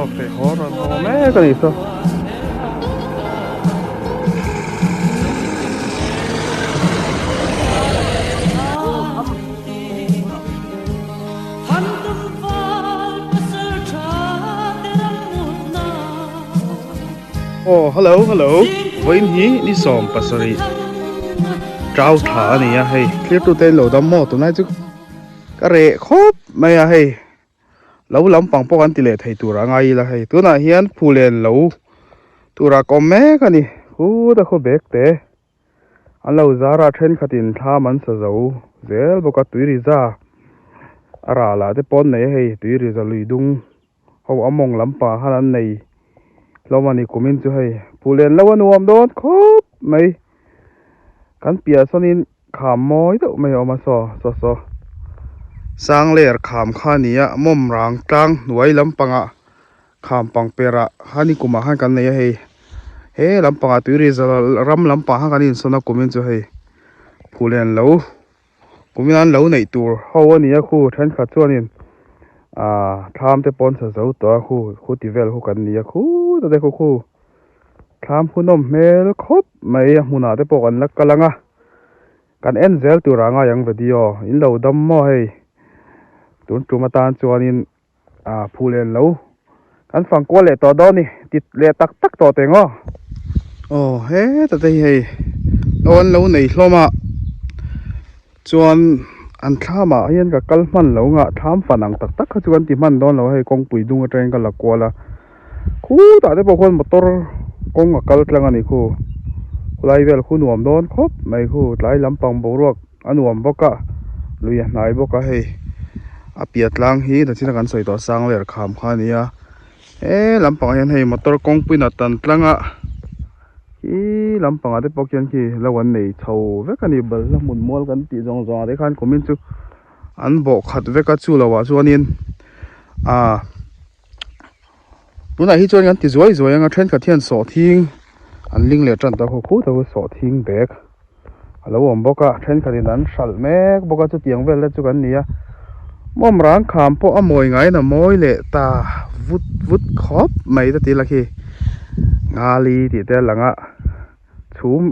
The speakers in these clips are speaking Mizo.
Saw feh haw rawn haw mek a nih saw. Aw hello hello vawiin hi ni 17 tau tha a ni a hei thlir tute in lo dam maw tunlai chu ka reh khawp mai a hei lo lampang pawh kan ti leh thei tur a ngai ila hei tunah hian phulen lo tura ka awm mek a ni khuta khaw bag te. An lo zar a thenkhatin thlam an sa zo zel bawk a tui riza a ral ah te pawh an nei a hei tui riza lui dung ho a mawng lampang ah khan an nei hlawm a ni kumin chu hei phulen lo a nuam dawn khawp mai kan piah sawnin kham mawi deuh mai a awm a saw saw saw sangler kham kha a ni a mawm rang tlang hnuai lampangah. Kham pangperah khan i kumah khan kan nei a hei he lampangah tui zal ram lampang khan kan insawn a kumin chu hei phulen lo kumin an lo neih tur ho a ni a khu thenkhat chuanin ahh thlam te pawh an sa zo tawh a khu khu ti vel khu kan ni a khutah te khu khu thlam khu nawm hmel khawp mai a hmunah te pawh kan la kal ang a kan en zel turah ngai ang video in lo dam maw hei tun tum atan chuanin. Ah phu len lo kan fang kual leh tawh dawn ni ti leh tak tak tawh teng aw. Aw heta te hi hei lo an lo nei hlawm a chuan an thlam ah hian ka kal hman lo nga thlam fan ang tak tak kha chu kan ti hman dawn lo a hei kawngpui dung atangin ka la kual a khutah te pawh khuan motor kawng a kal tlang a ni khu khulai vel khu nuam dawn khawp mai khu tlai lampang boruak. A nuam bawk a, lui a hnai bawk a hei a piah tlang hi nachin a kan sawi tawh sang ler kham kha a ni a he lampangah hian hei motor kawngpui in a tan tlang a khi lampangah te pawh khian khi lo an nei chho vek a ni balhla hmun mual kan tih zawng zawng ah te khan kumin chu an bawh khat vek a chu lo ah chuanin ah tunah hi chuan kan ti zuai zuai ang a thenkhat hian sawhthing an ling leh tan ta khaw khut a sawhthing bag a lo awm bawk a thenkhat in an hralh mek bawk a chutiang vel te chu kan ni a mawm rang kham pawh a mawi ngaiin a mawi leh ta vut vut khawp mai te tih la khi ngali tih te a lang a chhum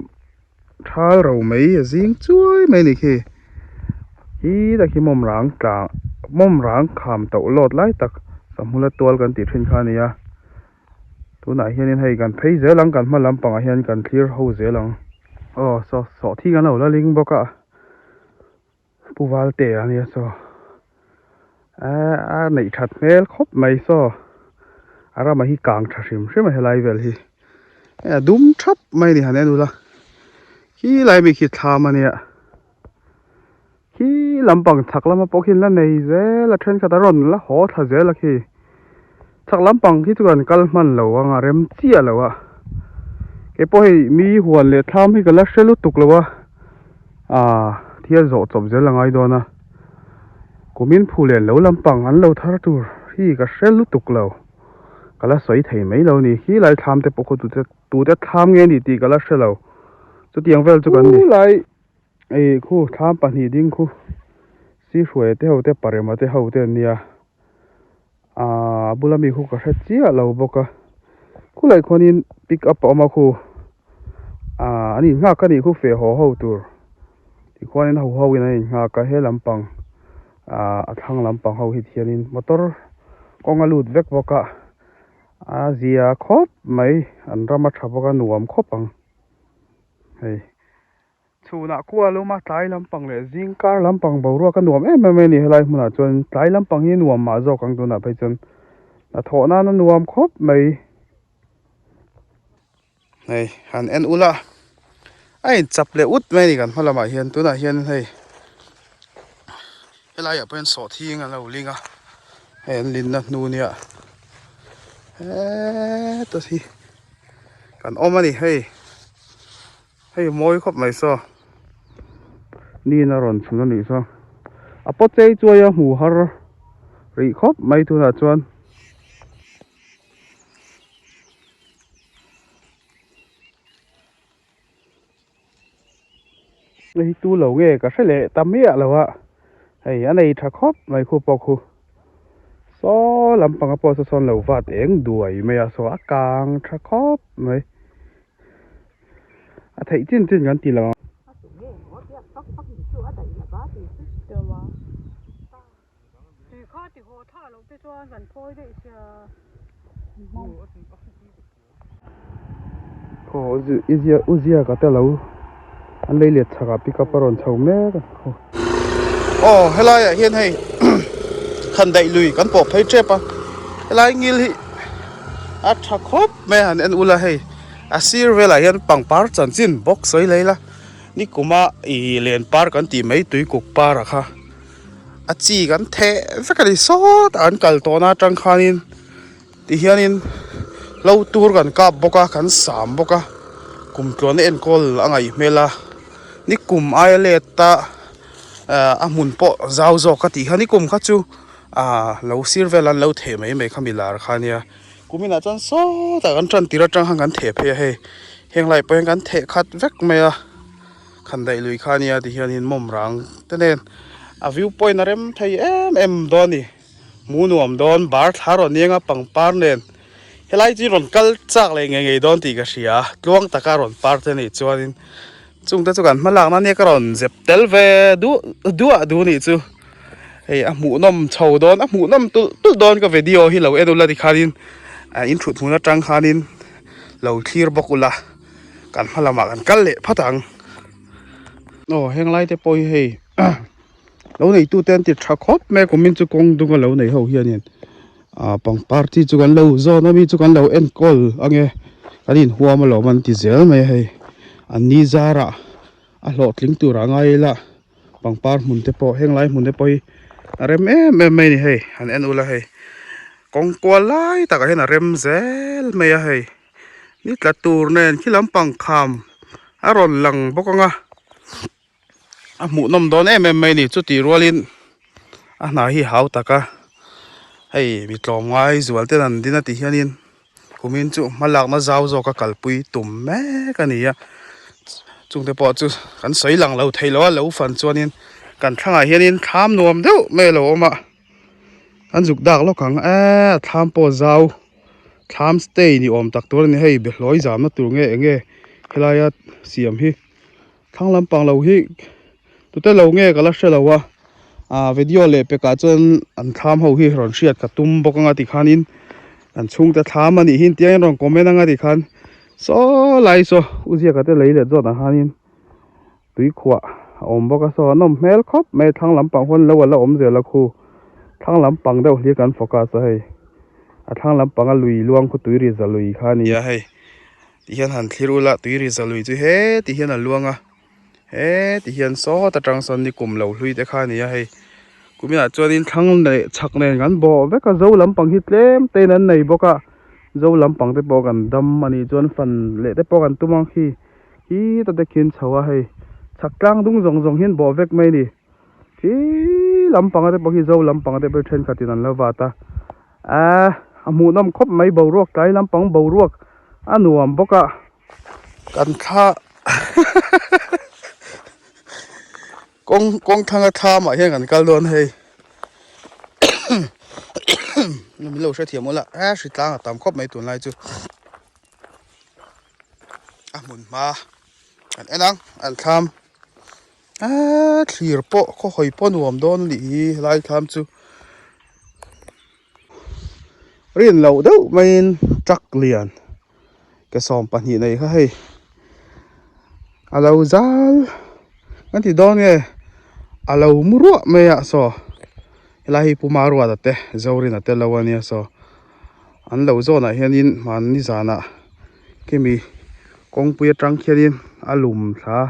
thal ro mai a zing chuai mai a ni khi hi tak hi mawm rang tlang mawm rang kham tauh lawt lai tak sahmula tual kan tih thin kha a ni a tunah hianin hei kan phei zel ang kan hma lampangah hian kan thlir ho zel ang aw saw sawhthing an lo la ling bawk a pu valte a nia saw ehh a neih that hmel khawp mai saw a ramah hi kang tha hrim hrim a helai vel hi a dum thap mai a ni han en ula khilai mi khi thlam a nia khi lampang chhak lama pawh khi an la nei zel a thenkhat a rawn la haw thla zel a khi chhak lampang khi chu kan kal hman lo ang a rem chiah lo a keipawh hei mi huan leh thlam hi ka la hre lutuk lo a ah thil zawh chawp zel a ngai dawn a kumin phu len lo lampang an lo thar tur hi ka hre lutuk lo ka la sawi thei mai lo a ni khilai thlam te pawh khaw tute tute thlam nge a ni tih ka la hre lo chutiang vel chu kan ni. Ih khu thlam pahnih ding khu si hruai te ho te parema te ho te an nia ahh a bula mi khu ka hre chiah lo bawk a khulai khuanin pick up a awm a khu ahh an inghak a nih khu feh haw ho tur tikhuanin ho ho in an inghak a he lampang ahh a thlang lampang ho hi thianin motor kawng a lut vek bawk a a zia khawp mai an ram a tha bawk a nuam khawp ang hei. Chhunah khua a lum a, tlai lampang leh zing kar lampang boruak a nuam em em mai a ni helai hmunah chuan tlai lampang hi nuam mah zawk ang tunah phei chuan hnathawh nan a nuam khawp mai. Hei han en ula a inchap leh ut mai a ni kan hma lamah hian tunah hian hei helaiah pawh hian sawhthing an lo ling a hei an linna hnu nia heta hi kan awm a ni hei. Hei mawi khawp mai saw ni in a rawn chhun a nih saw a paw chei chuai a hmu har rih khawp mai tunah chuan. Hei hi tu lo nge ka hre leh ta miah lo a hei a nei tha khawp mai khu pawh khu. Saw lampanga pawh saw sawn lo vat eng duai mai a saw a kang tha khawp mai a theih chin chin kan ti lo ang. Khaw u ziaka te lo an lei let chhakah pickup a rawn chho mek a khaw. Aw helai ah hian hei khan daih lui kan pawh phei tep a helai ngil hi a tha khawp mai a han en ula hei a sir velah hian pangpar chanchin bawk sawi lei la nikuma ih len par kan tih mai tuikuk par ah kha a chi kan theh vek a ni sawtah an kal tawhna atang khanin. Tihianin hlo tur kan kap bawk a kan sam bawk a kum tluan a enkawl a ngaih hmel a ni kum aia let a ah a hmun pawh zau zawk a tih kha ni kum kha chu ah lo sir vel an lo theh mai mai kha mi lar kha ania kum inah chuan sawtah kan tan tir atang khan kan theh phei a hei heng lai pawh hian kan theh khat vek mai a khan daih lui kha ania tihianin mawm rang te nen a view point a rem thei em em dawn a ni. Hmu nuam dawn bar thla rawn eng a pangpar nen helai chu rawn kal chak leh ngei ngei dawn tih ka hria tluang taka rawn par te nih chuanin chungte chu kan hma lakna nia ka rawn zep tel ve duh duah duh nih chu hei a hmuhnawm chho dawn a hmuhnawm tulh tulh dawn ka video hi lo en ula tikhanin ah in thut hmun atang khanin lo thlir bawk ula kan hma lamah kan kal leh phawt ang aw heng lai te pawh hi hei. Lo neitu te an ti tha khawp mai a kumin chu kawng dung a lo nei ho hianin ah pangpar chi chu kan lo zawn a mi chu kan lo enkawl ange kan inhuam alawm an ti zel mai a hei an ni zarah a hlawhtling tur ah ngai ila pangpar hmun te pawh heng lai hmun te pawh hi a rem em em mai a ni hei han en ula hei kawng kual lai takah hian a rem zel mai a hei. Ni tla tur nen khi lampang kham a rawn lang bawk ang a. A hmuhnawm dawn em em mai a ni chutih rualin a hna hi hau tak a hei mi tlawmngai zual ten an din a tih hianin kumin chu hma lakna zau zawk a kalpui tum mek a ni a chungte pawh chu kan sawi lang lo theilo a lo fan chuanin kan thlangah hianin thlam nuam deuh mai a lo awm a an zuk dak lawk ang eee thlam pawh zau thlam stay ni awm tak tur a ni hei behlawi zamna tur nge enge helaia siam hi. Thlang lampang lo hi tute lo nge ka la hre lo a ah video leh pekah chuan an thlam ho hi rawn hriat ka tum bawk anga tikhanin an chhungte thlam a nih hi tiangin rawn comment anga tikhan saw lai saw u ziaka te lei leh zawt ah khanin tui khuah a awm bawk a saw a nawm hmel khawp mai thlang lampang huan lo a la awm zel a khu thlang lampang deuh hlir kan focus a hei a thlang lampanga lui luang khu tui ri za lui kha a ni a hei. Ti hian han thlir ula tui ri za lui chu he ti hian a luang a he ti hian sawt atang sawn ni kum lo hlui te kha a ni a hei kuminah chuanin thlang leh chhak nen kan bawh vek a zo lampang hi tlem te in an nei bawk a zo lampang te pawh kan dam a nih chuan fan leh te pawh kan tum ang khi khi ta te khian chho a hei chhak tlang dung zawng zawng hian bawh vek mai a ni khi lampang te pawh khi zo lampang te pawh thenkhat in an la vat a. Ahh a hmuhnawm khawp mai boruak tlai lampang boruak a nuam bawk a kan thla kawng kawng thlang a thlam ah hian kan kal dawn hei min lo hrethiam ula a hritlang a tam khawp mai tunlai chu a hmun hma kan en ang an thlam ahh thlir pawh khaw hawi pawh nuam dawn a nih hi helai thlam chu. Rin loh deuh maiin truck lian ke 12 nei kha hei a lo zal kan ti dawn nge a lo mu ruah mai a saw helai hi Puma ruat a te Zorin a te lo a nia saw an lo zawnah hianin hmanni zanah khimi kawngpui atang khianin a lum thla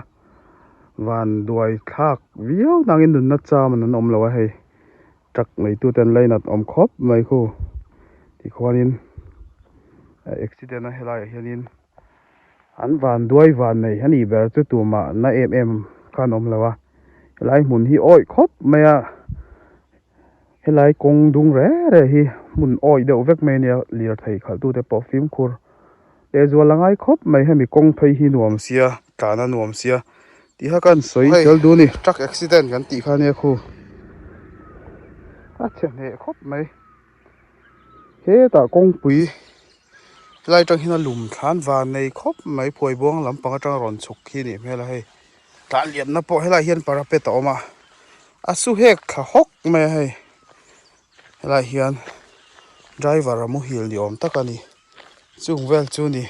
van duai thlak viau nangin nunna cham an awm lo a hei. Truck neitute an lainat awm khawp mai khu tikhuanin accident a helaiah hianin an van duai van nei a nih ber chu tumah na em em kha an awm lo a helai hmun hi awih khawp mai a helai kawng dung reh reh hi hmun awih deuh vek mai a nia lirthei khalh tute pawh fimkhur lehzual a ngai khawp mai hemi kawng phei hi nuam sia tlan a nuam sia. Tiha kan sawi tel duh a ni. Truck accident kan tih kha ania khu. A chhe hneh khawp mai. Hetah kawngpui helai atang hian a lum thlan van nei khawp mai phuai buang lampang atanga rawn chhuk khi a nih hmel a hei tah lianna pawh helai hian parapet a awm a a su hek thla hawk mai a hei helai hian driver a muhil ni awm tak a ni chung vel chu ni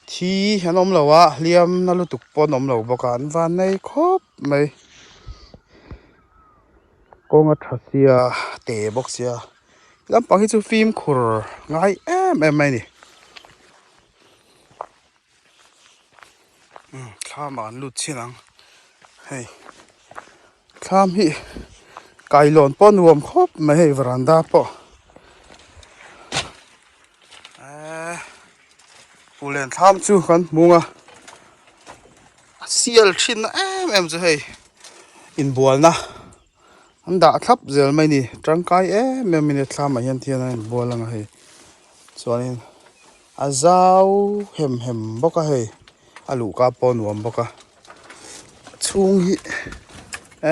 thi an awm lo a hliam na lutuk pawh an awm lo bawk a an van nei khawp mai. Kawng a tha sia te bawk sia lampang hi chu fimkhur ngai em em mai a ni umm thlam ah an lut chin ang hei thlam hi kailawn pawh nuam khawp mai hei varanda pawh eee phullen thlam chu kan hmung a. A sial thin em em chu hei inbualna an dah thlap zel mai ni tangkai em em mai thlam ah hian thian a inbual ang a hei chuanin a zau hem hem bawk a hei a luhka pawh a nuam bawk a chhung hi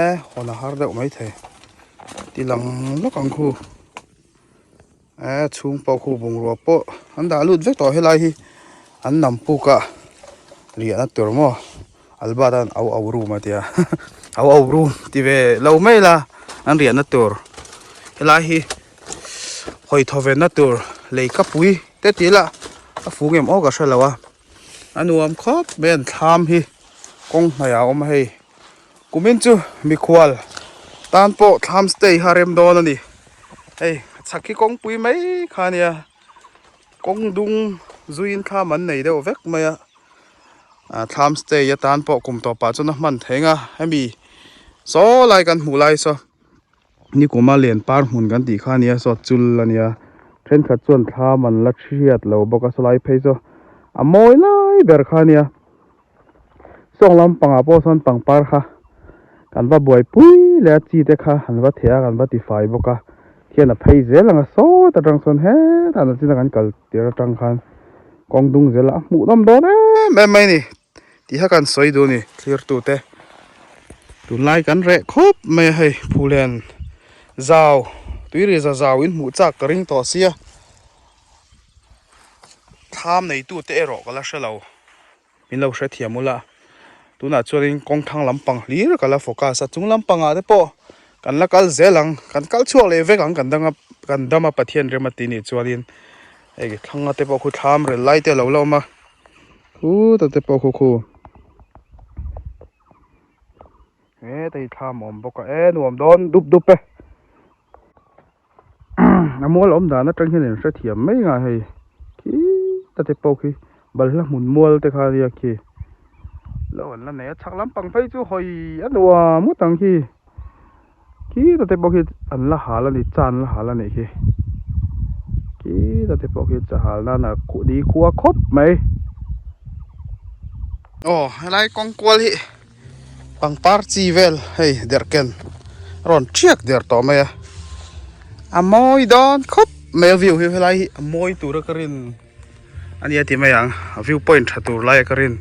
e hawn a har deuh maithei ti lang lawk ang khu. Eee chhung pawh khu bungrua pawh an dah lut vek tawh helai hi an nam puk a riahna tur maw Albert an au au room a tia au au room ti ve lo mai la an riahna tur helai hi hawi thaw ve na tur lei ka pui te tih lah a fung em aw ka hre lo a a nuam khawp mai an thlam hi kawng hnaih ah a awm a hei kumin chu mikhual tan pawh thlam stay kha a rem dawn a ni. Hei chhak hi kawngpui mai kha a nia kawng dung zuiin thlam an nei deuh vek mai a ah thlam stay atan pawh kum tawpah chuan a hman theih ang a hemi saw lai kan hmuh lai saw nikuma len par hmun kan tih kha a nia saw chul a nia thenkhat chuan thlam an la hriat lo bawk a sawlai phei chu a mawi lai ber kha a nia. Sawng lampangah pawh sawn pangpar kha kan va buaipui leh a chi te kha an va theh a kan va tifai bawk a khian a phei zel ang a sawt atang sawn hetah na china kan kal tir atang khan kawng dung zel a hmuh nawm dawn em em mai a ni tih kha kan sawi duh a ni thlir tu te tunlai kan reh khawp mai a hei phulen zau tuiri za zau in hmuh chak ka ring tawh sia thlam neitu te erawh ka la hre lo. Min lo hrethiam ula, tunah chuanin kawng thlang lampang hlir ka la focus a, chung lampangah te pawh kan la kal zel ang, kan kal chhuak leh vek ang kan dang a kan dam a Pathian rem a ti nih chuanin hei thlanga te pawh khu thlam rel lai te a lo la awm a, khutah te pawh khu khu heta hi thlam a awm bawk a, e nuam dawn dup dup e. A mual awm dan atang hian in hrethiam mai nga hei khita te pawh khi balhla hmun mual te kha ania khi lo an la nei a chhak lampang phei chu hawi a nuam ngawt ang khi khita te pawh khi an la hal a ni cha an la hal a nih khi khita te pawh khi cha hal nan a ni khua khawp mai. Aw helai kawng kual hi. Pangpar chi vel hei derhken a rawn thiak der tawh mai a a mawi dawn khawp mai a view hi helai hi a mawi tura ka rin a nia tih mai ang a view point tha tur laia ka rin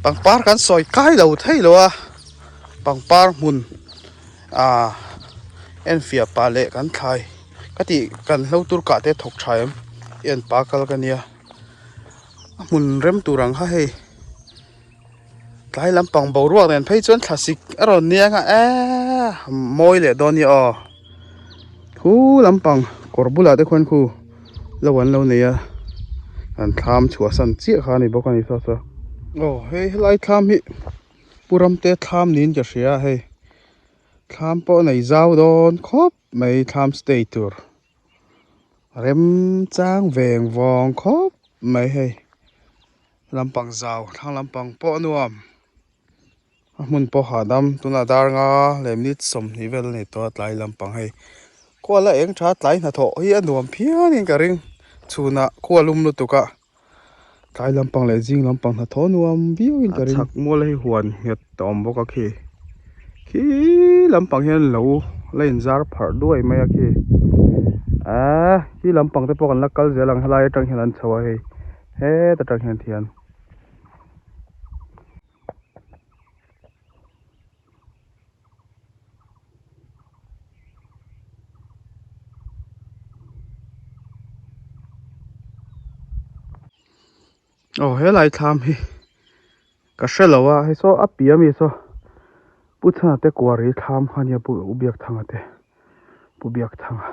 pangpar kan sawi kai lo thei lo a pangpar hmun ah enfiah pah leh kan thlai ka tih kan hlo tur kah te thawk tha em en pa kal ka nia a hmun rem tur ang kha hei. Tlai lampang boruak nen phei chuan thlasik a rawn niang a eee mawi leh dawn nia aw khu lampang kawr bulah te khuan khu lo an lo nei a an thlam chhuahsan chiah kha a ni bawk a ni saw saw aw hei helai thlam hi pu ramte thlam niin ka hria a hei thlam pawh a nei zau dawn khawp mai thlam stay tur remchang veng vawng khawp mai hei. Lampang zau thlang lampang pawh a nuam a hmun pawh hahdam tunah dar nga leh minute 20 vel a ni tawh a tlai lampang hei khua la eng tha tlai hnathawh hi a nuam phian in ka ring chhunah khua lum lutuk a tlai lampang leh zing lampang hnathawh a nuam viau in ka ring a chhak mual hi huan nghet a awm bawk a khi khi lampang hian lo la inzar pharh duai mai a khi ahh khi lampang te pawh kan la kal zel ang helai atang hian an chho a hei. Heta tang hian thian Aw helai thlam hi ka hre lo a hei saw a piah ami saw Pu Chhana te kuari thlam kha ania Pu Biakthanga te Pu Biakthanga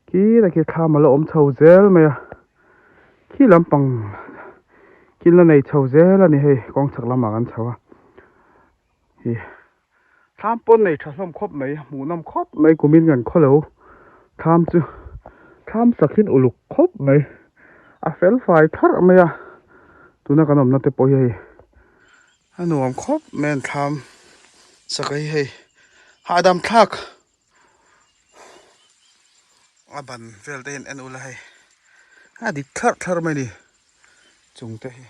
khi takhi thlam a la awm chho zel mai a khi lampang khi la nei chho zel a ni hei kawng chhak lamah kan chho a ih thlam pawn nei tha hlawm khawp mai hmuh nawm khawp mai kumin kan khaw lo thlam chu thlam sak in uluk khawp mai a fel fai tharh mai a tuna kan awmna te pawh hi hei a nuam khawp mai an thlam sak hi hei hahdam thlak a ban vel te hian en ula hei a dik thlarh thlarh mai a ni chung te hi.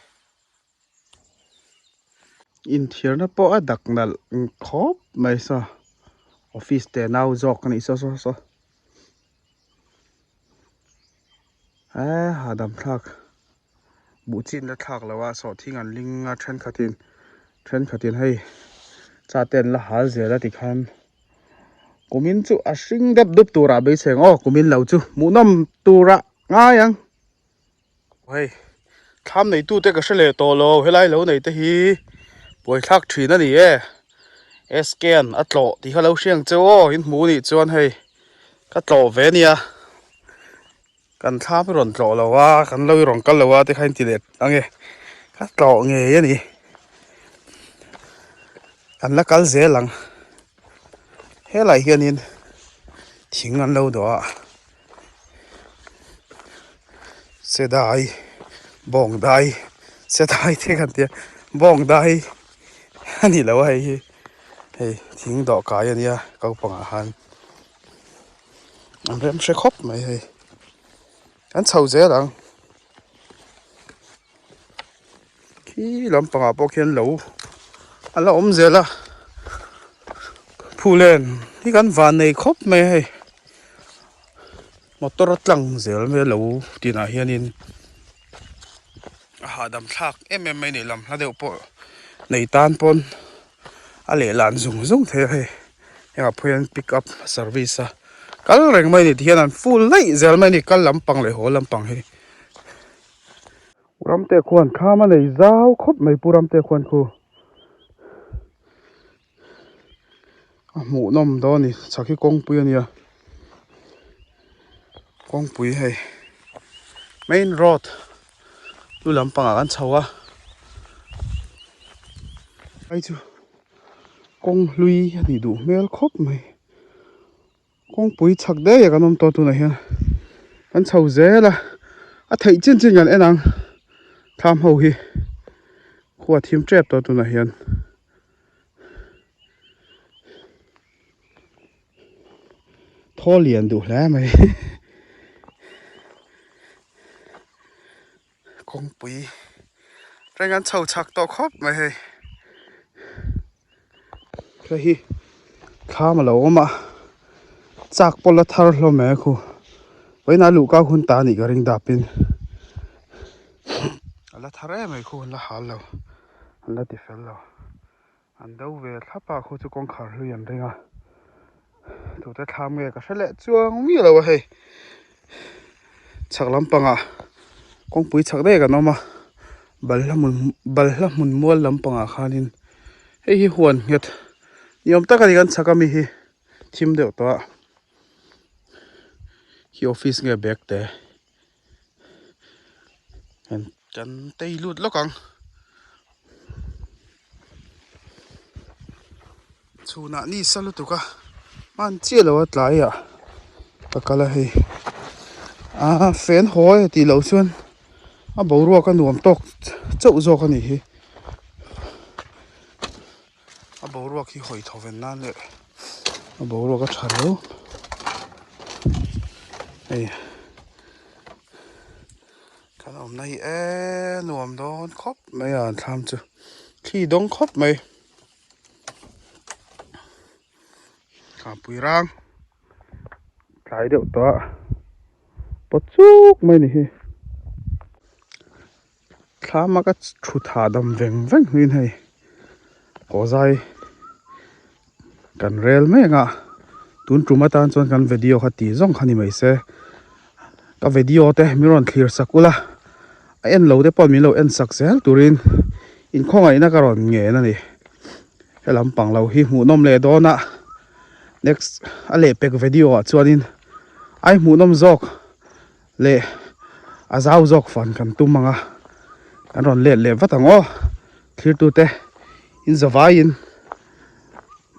Inthiarna pawh a dak nalh khawp mai saw office te nau zawk a nih saw saw saw eee hahdam thlak buh chin la thlak loh a sawhthing an ling a thenkhatin thenkhatin hei cha te an la hal zel a tikhan kumin chu a hring dep dup turah beisei ang aw kumin lo chu hmuhnawm turah ngai ang. Hei thlam neitu te ka hre leh tawh lo helai lo nei te hi buaithlak thin a ni e scan a tlawh tih kha lo hriang cheu aw in hmuh nih chuan hei ka tlawh ve a nia kan thlam hi rawn tlawh lo a kan lo i rawn kal lo a te kha in ti leh ang e ka tlawh ngei a ni kan la kal zel ang helai hianin thing an lo dawh a. Sedai bawng dai sedai te kan tia bawng dai a ni lo a hei hi hei thing dawh kai a nia ko pangah khan an rem hre khawp mai hei an chho zel ang khi lampangah pawh khian lo a la awm zel a phulen hi kan van nei khawp mai a hei motor a tlang zel mai a lo tinah hianin a hahdam thlak em em mai a ni lam hla deuh pawh nei tan pawn a lehlan zung zung thei a hei hengah pawh hian pick up service a kal reng mai a ni tihian an full daih zel mai a ni kal lampang leh haw lampang hi. Ramte khuan kham a nei zau khawp mai pu Ramte khuan khu a hmuh nawm dawn a ni chhak hi kawngpui a nia kawngpui hei main road chu lampangah kan chho a hei chu kawng hlui a nih duh hmel khawp mai. Kawngpui chhak daih ah kan awm tawh tunah hian kan chho zel a a theih chin chin kan en ang thlam ho hi khua thim tep tawh tunah hian thaw lian duh hle mai kawngpui reng an chho chhak tawh khawp mai hei hei hi thlam a lo awm a chak pawh la thar hlawm e khu vawiin a luh kau hun ta a nih ka ring dapin a la thar em mai khu an la hal lo an la ti fel lo. An do ve thlap a khu chu kawngkhar hlui an ring a tute thlam nge ka hre leh chuang miah lo a hei chhak lampangah kawngpui chhak daih kan awm a balhla hmun balhla hmun mual lampangah khanin hei hi huan nghet ni awm tak a ni kan chhak ami hi thim deuh tawh a khi office nge bag te Kan tei lut lawk ang. Chhunah ni sa lutuk a hman chiah lo a tlaiah ka kal a hei aa fan haw e tih loh chuan a boruak a nuam tawk chauh zawk a nih hi a boruak hi hawi thaw ven nan leh a boruak a tha lo hei kan awmna hi eee nuam dawn khawp mai a an thlam chu thli dawng khawp mai thapui rang tlai deuh tawh a pawt chuk mai a ni hi. Thlam a ka thu thah dam veng veng hnuin hei haw zai kan rel mai ang a tun tum atan chuan kan video kha tih zawng kha ni mai se ka video te min rawn thlir sak ula. A en lo te pawh min lo en sak zel turin inkhawngaihna ka rawn ngen a ni. He lampang lo hi hmuhnawm leh dawn a, next a lehpek video ah chuanin ai hmuhnawm zawk leh a zau zawk fan kan tum ang a, kan rawn let leh vat ang aw thlirtute in zavaiin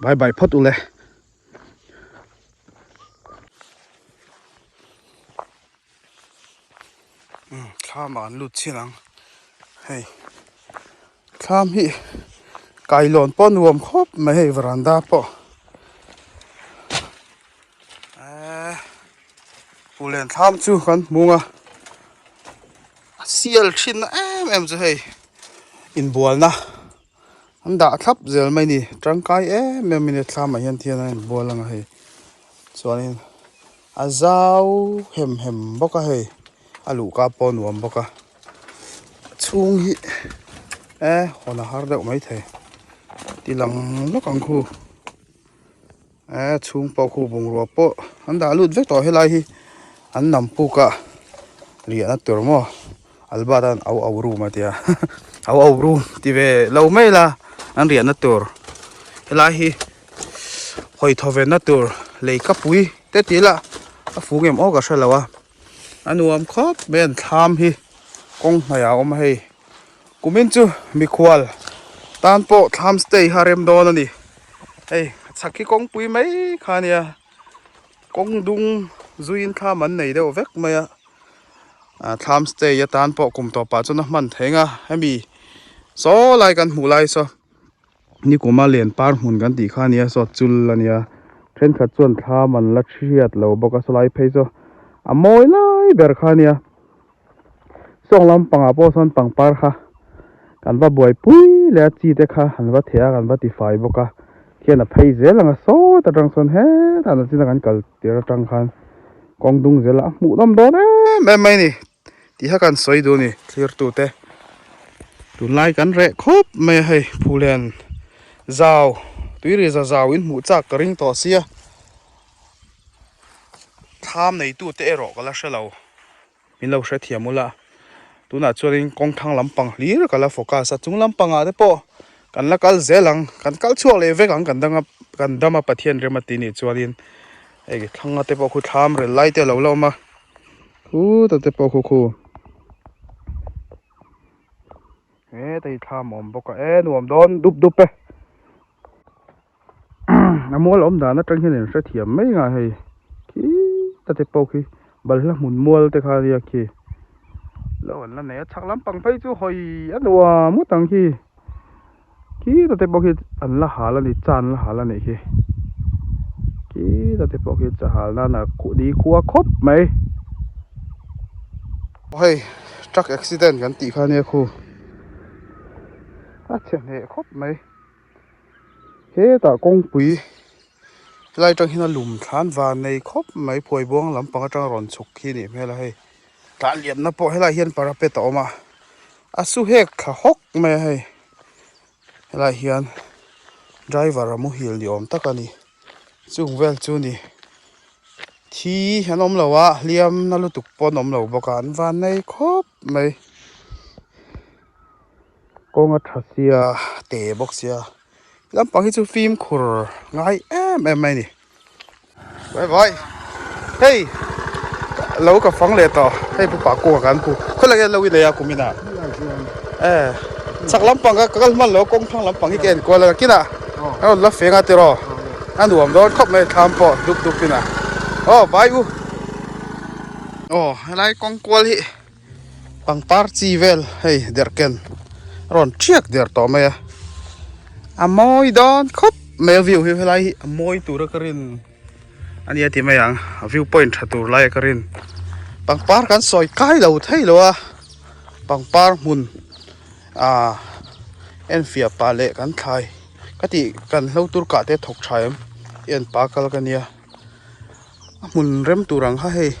bye bye phawt ule. Thlam ah an lut chin ang hei thlam hi kailawn pawh nuam khawp mai hei varanda pawh eee phullen thlam chu kan hmung a a sial thin na em em chu hei inbualna an dah thlap zel mai a ni tangkai em em a ni thlam ah hian thian a inbual ang a hei chuanin a zau hem hem bawk a hei a luhka pawh a nuam bawk a a chhung hi e hawn a har deuh maithei ti lang lawk ang khu. Eh chhung pawh khu bungrua pawh an dah lut vek tawh helai hi an nam puk a riahna tur maw Albert an au au room a tia au au room ti ve lo mai la an riahna tur helai hi hawi thaw ve na tur lei ka pui te ti ila a fung em aw ka hre lo a a nuam khawp mai an thlam hi kawng hnaih ah a awm a hei kumin chu mikhual tan pawh thlam stay kha a rem dawn a ni. Hei chhak hi kawngpui mai kha a nia kawng dung zuiin thlam an nei deuh vek mai a ah thlam stay atan pawh kum tawpah chuan a hman thei ang a hemi saw lai kan hmuh lai saw nikuma len par hmun kan tih kha a nia saw chul a nia thenkhat chuan thlam an la hriat lo bawk a sawlai phei saw a mawi lai ber kha a nia. Sawng lampangah pawh sawn pangpar kha kan va buaipui leh a chi te kha an va theh a kan va tifai bawk a khian a phei zel ang a sawt atang sawn hetah an chin a kan kal tir atang khan kawng dung zel a hmuh nawm dawn em em mai a ni tih kha kan sawi duh a ni thlir tu te tunlai kan reh khawp mai a hei phulen zau tuiri za zau in hmuh chak ka ring tawh sia thlam neitu te erawh ka la hre lo. Min lo hrethiam ula tunah chuanin kawng thlang lampang hlir ka la focus a chung lampangah te pawh kan la kal zel ang kan kal chhuak leh vek ang kan dang a kan dam a Pathian rem a ti nih chuanin hei thlanga te pawh khu thlam rel lai te a lo la awm a khutah te pawh khu khu hetah hi thlam a awm bawk a e nuam dawn dup dup e. A mual awm dan atang hian in hrethiam mai nga hei khita te pawh khi balhla hmun mual te kha ania khi lo an la nei a chhak lampang phei chu hawi a nuam ngawt ang khi khita te pawh khi an la hal a ni cha an la hal a nih khi khita te pawh khi cha hal nan a ni khua khawp mai hei truck accident kan tih kha ania khu a chhe hneh khawp mai. Hetah kawngpui helai atang hian a lum thlan van nei khawp mai phuai buang lampang atanga rawn chhuk khi a nih hmel a hei tah liamna pawh helaiah hian parapet a awm a a su hek thla hawk mai a hei helaiah hian driver a muhil ni awm tak a ni chung vel chu ni thi an awm lo a hliam na lutuk pawh an awm lo bawk a an van nei khawp mai. Kawng a tha sia te bawk sia lampang hi chu fimkhur ngai em em mai a ni bye bye hei lo ka fang leh tawh hei pu pa kawng ah kan pu khawlai hian lo i nei a kum inah e chak lampang ka kal hman lo kawng thlang lampang hi ka en kual a kinah a rawn la feng a tiraw a nuam dawn khawp mai thlam pawh dup dup inah aw bye u aw helai kawng kual hi. Pangpar chi vel hei derhken a rawn thiak der tawh mai a a mawi dawn khawp mai a view hi helai hi a mawi tura ka rin a nia ti mai ang a view point tha tur lai a ka rin pangpar kan sawi kai lo thei lo a pangpar hmun ah enfiah pah leh kan thlai ka tih kan hlo tur kah te thawk tha em tih en pa kal ka nia a hmun rem tur ang kha hei.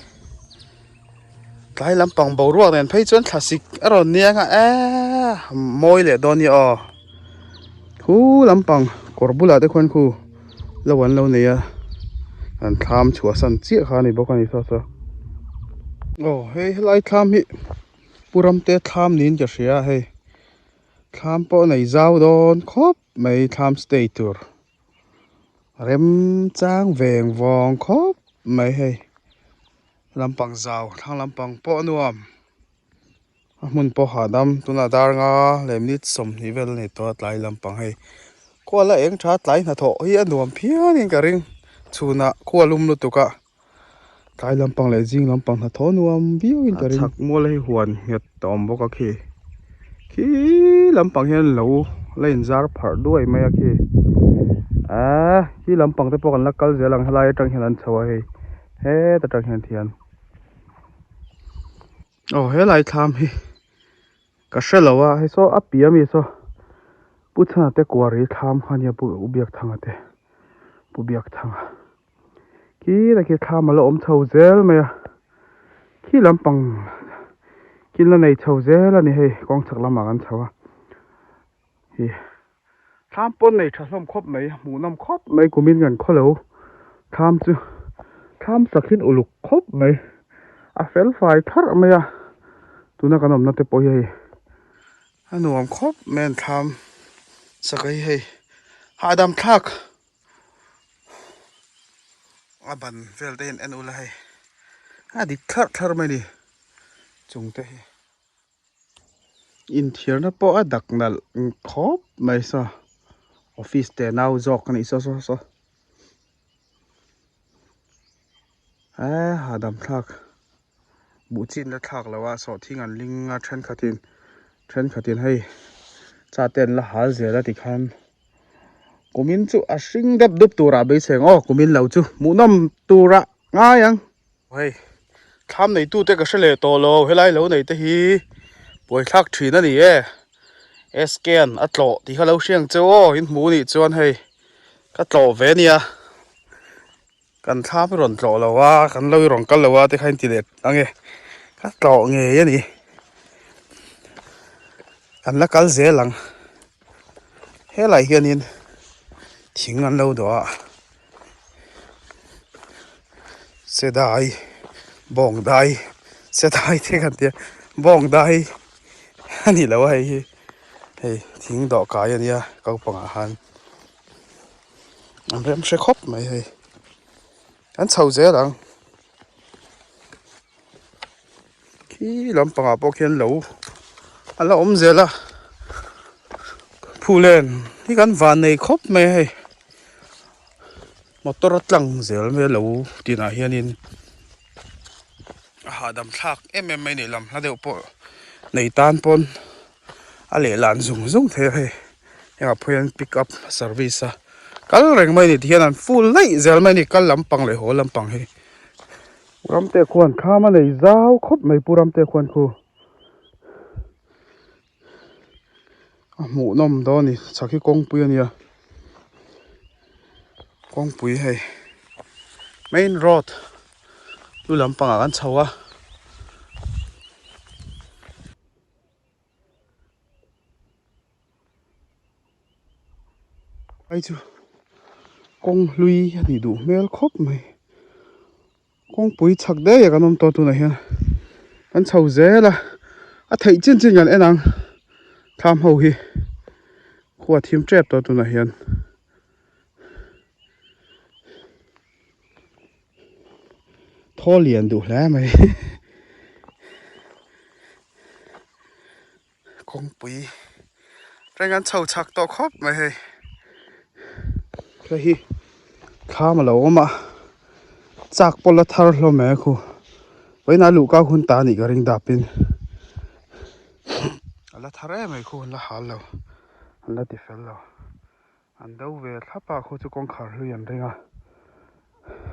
Tlai lampang boruak nen phei chuan thlasik a rawn niang a eee mawi leh dawn nia aw khu lampang kawr bulah te khuan khu lo an lo nei a an thlam chhuahsan chiah kha a ni bawk a ni saw saw aw hei helai thlam hi. Pu Ramte thlam niin ka hria a hei thlam pawh nei zau dawn khawp mai thlam stay tur remchang veng vawng khawp mai hei lampang zau thlang lampang pawh a nuam a hmun pawh hahdam tunah dar nga leh minute 20 vel a ni tawh a tlai lampang hei khual a eng tha tlai hnathawh hi a nuam phianin ka ring chhunah khua lum lutuk a. Tlai lampang leh zing lampang hnathawh nuam viau in ka ring. A chhak mual hi huan nghet a awm bawk a khi. Khi lampang hian lo la inzar pharh duai mai a khi. Ahh khi lampang te pawh kan la kal zel ang helai atang hian an chho a hei. Heta tang hian thian. Aw helai thlam hi ka hre lo a hei saw a piah ami saw Pu Chhana te kuari thlam kha ania Pu Biakthanga te Pu Biakthanga. Khi tak hi thlam a la awm chho zel mai a khi lampang khi la nei chho zel a ni hei kawng chhak lamah kan chho a hi thlam pawn nei tha hlawm khawp mai hmuh nawm khawp mai kumin kan khaw lo thlam chu thlam sak hin uluk khawp mai a fel fai tharh mai a tuna kan awmna te pawh hi hei a nuam khawp mai an thlam sak hi hei hahdam thlak. A ban vel te hian en ula hei a dik thlarh thlarh mai a ni chung te hi inthiarna pawh a dak nalh khawp mai saw office te nau zawk a nih saw saw saw eee hahdam thlak buh chin la thlak loh a sawhthing an ling a thenkhatin thenkhatin hei cha te an la hal zel a tikhan. Kumin chu a hring dep dup turah beisei ang aw kumin lo chu hmuhnawm turah ngai ang. Hei thlam neitute ka hre leh tawh lo helai lo nei te hi buaithlak thin a ni e scan a tlawh tih kha lo hria ang che aw in hmuh nih chuan hei ka tlawh ve ania kan thlam hi rawn tlawh lo a kan lo i rawn kal lo a te kha in ti leh ang e ka tlawh ngei a ni kan la kal zel ang. Helai hianin thing an lo dawh a sedai bawng dai sedai te kan tia bawng dai a ni lo a hei hi hei thing dawh kai a nia ko pangah khan an rem hre khawp mai hei an chho zel ang khi lampangah pawh khian lo a la awm zel a phulen hi kan van nei khawp mai a hei motor a tlang zel mai a lo tinah hianin a hahdam thlak em em mai a ni lam hla deuh pawh nei tan pawn a lehlan zung zung thei a hei hengah pawh hian pick up service a kal reng mai a ni tihian an full daih zel mai a ni kal lampang leh haw lampang hi. Ramte khuan thlam a nei zau khawp mai pu Ramte khuan khu a hmuh nawm dawn a ni chhak hi kawngpui a nia kawngpui hei main road lu lampangah kan chho a. Ai chu kawng hlui a nih duh hmel khawp mai kawngpui chhak daih a kan awm tawh tunah hian kan chho zel a a theih chin chin kan en ang thlam ho hi khua thim tep tawh tunah hian. Thaw lian duh hle mai kawngpui reng an chho chak tawh khawp mai hei hei hi thlam a lo awm a chak pawh la thar hlawm mai a khu vawiinah a luhka hun ta a nih ka ring dapin a la thar em mai khu an la hal lo an la ti fel lo. An do ve thlap a khu chu kawngkhar hlui an ring a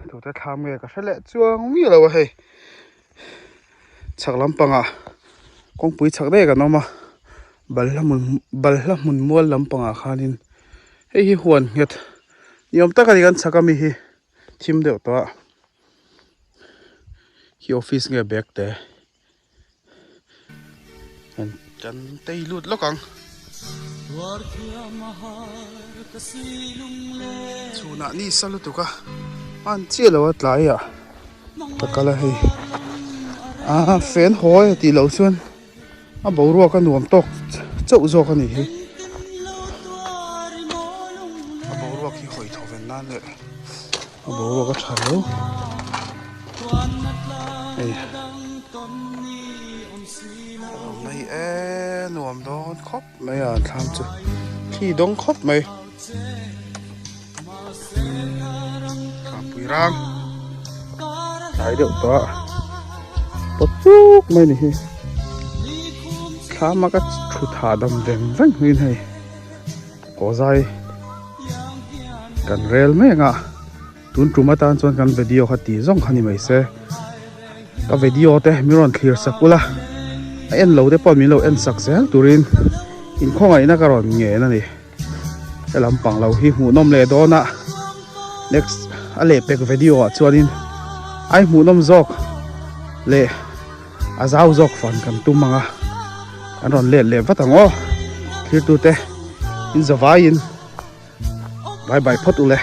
tute thlam nge ka hre leh chuang miah lo a hei chhak lampangah kawngpui chhak daih kan awm a balhla hmun balhla hmun mual lampangah khanin hei hi huan nghet ni awm tak a ni kan chhak ami hi thim deuh tawh a khi office nge bag te. Kan tei lut lawk ang. Chhunah ni sa lutuk a hman chiah lo a tlai ah ka kal a hei aa fan hawi a tih loh chuan. A boruak a nuam tawk chauh zawk a nih hi. A boruak hi hawi tho ven nan leh a boruak a tha lo. Hei a awmna hi e nuam dawn khawp mai a an thlam chu thli dawng khawp mai. Thapui rang tlai deuh tawh a pawt chuk mai ni hi thlam a ka thu thah dam veng veng hnuin hei kaw zai kan rel mek a tun tum atan chuan kan video kha tih zawng kha ni mai se ka video te min rawn thlir sak ula a en lo te pawh min lo en sak zel turin inkhawngaihna ka rawn ngen a ni. He lampang lo hi hmuhnawm leh dawn a next a lehpek video ah chuanin ai hmuhnawm zawk leh a zau zawk fan kan tum ang a kan rawn let leh vat ang aw thlir tute in zavaiin bye bye phawt ule.